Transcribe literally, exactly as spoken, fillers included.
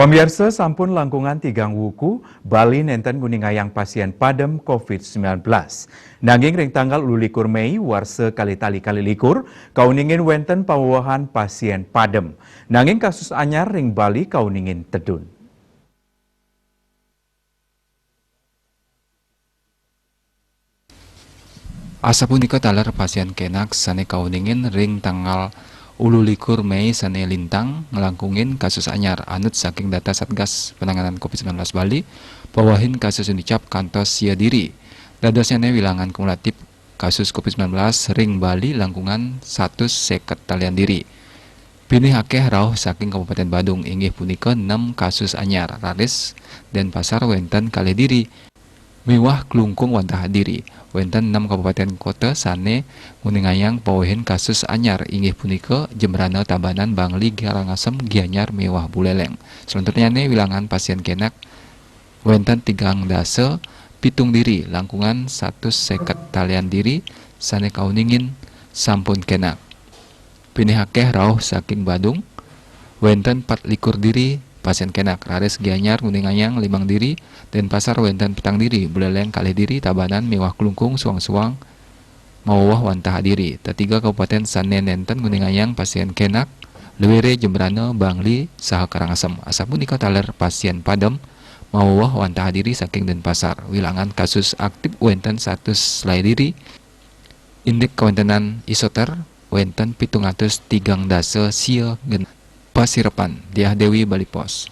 Pamiarsa, sampun langkungan tigang wuku, Bali nenten nguningayang pasien padem covid sembilan belas. Nanging ring tanggal ulu likur Mei warsa kalih tali kalih likur, kauningin wenten pawewehan pasien padem. Nanging kasus anyar ring Bali kauningin tedun. Asapunika taler pasien kenak sane kauningin ring tanggal ulu likur Mei sane lintang nglangkungin kasus anyar anut saking data Satgas Penanganan covid sembilan belas Bali, pawehin kasus unicap kantos sia diri. Dadosnyane wilangan kumulatif kasus covid sembilan belas ring Bali langkungan satus seket talian diri. Pinih akeh rauh saking Kabupaten Badung, inggih punika nem kasus anyar, raris Denpasar wenten kalih diri, miwah Klungkung wantah diri. Wenten nem kabupaten kota sane nguningayang pawehin kasus anyar, inggih punika Jembrana, Tabanan, Bangli, Karangasem, Gianyar miwah Buleleng. Selanturnyane wilangan pasien kenak wenten tigang dasa pitung diri, langkungan satus seket talian diri sane kauningin sampun kenak. Pinih akeh rauh saking Badung, wenten pat likur diri pasien kenak, raris Gianyar nguningayang limang diri, Denpasar wenten petang diri, Buleleng kalih diri, Tabanan miwah Klungkung suang-suang maweweh wantah diri. Tetiga kabupaten sane nenten nguningayang pasien kenak, Luwere, Jembrana, Bangli, saha Karangasem. Asapunika taler pasien padem maweweh wantah diri saking Denpasar. Wilangan kasus aktif wenten satus selae diri, indik kawentenan isoter wenten pitung atus tigang dasa sia gen-, Pasirepan, Diah Dewi, Bali Post.